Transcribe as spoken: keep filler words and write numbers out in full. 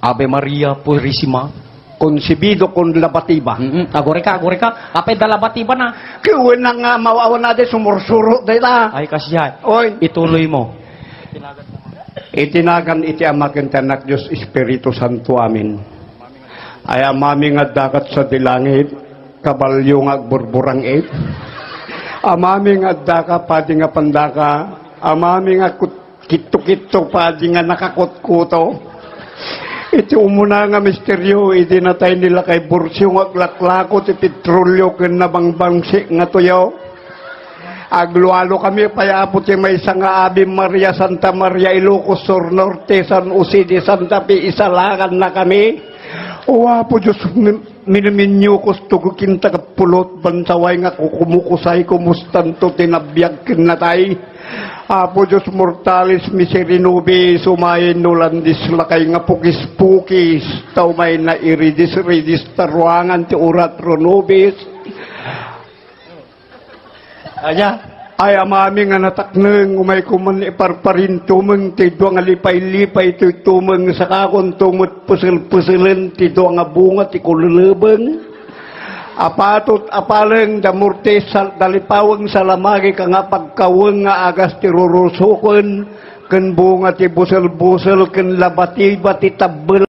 Ave Maria Purisima. Concebido con lavativa. Mm-mm. Agurika, agurika. Apay da lavativa na? Kiwen na nga mawawan na di sumursuro dayta. Ay, kasya. Oy. Ituloy mo. Itinagan iti Ama ken ti Anak, Dios Espiritu Santo. Amen. Ay Amami nga addakat sa dilangit, kabalio nga agburburang-it. Amami nga addaka, padi nga pandaka. Amami nga kut-, kitto-kitto, padi nga nakakutkuto. Iti umuna nga misterio, idi natay ni Lakay Bursio nga aglaklako ti petrolio ken nabangbangsi nga tuyo. Aglualo kami pay, Apo, ti maysa nga Ave Maria, Santa Maria Ilocos Sur Norte, San Jose de Santa Fe, isalakan na kami. O Apo Dios, min-, minuminyokos tugo kinta ket pulot, bansaway nga kukumukusay, kumustanto ti nabiag ken natay. Apo Dios, mortalis miseri nobis, umayen no landis lakay nga pukis-pukis, ta umay na iridis-ridis ta ruangan ti oratio nobis. Aya, ay Amami nga natakneng, umayko man iparparin tumeng ti dua nga lipay-lipay toy tumeng, sakakon to met pesel-peselen ti dua nga bunga ti kulelebeng. Apatot, apaleng, damortis, sal-, dalipaweng, salamagi ka nga pagkaweng nga agas ti rurusoken, ken bunga ti busel-busel, ken lavativa ti tabbel.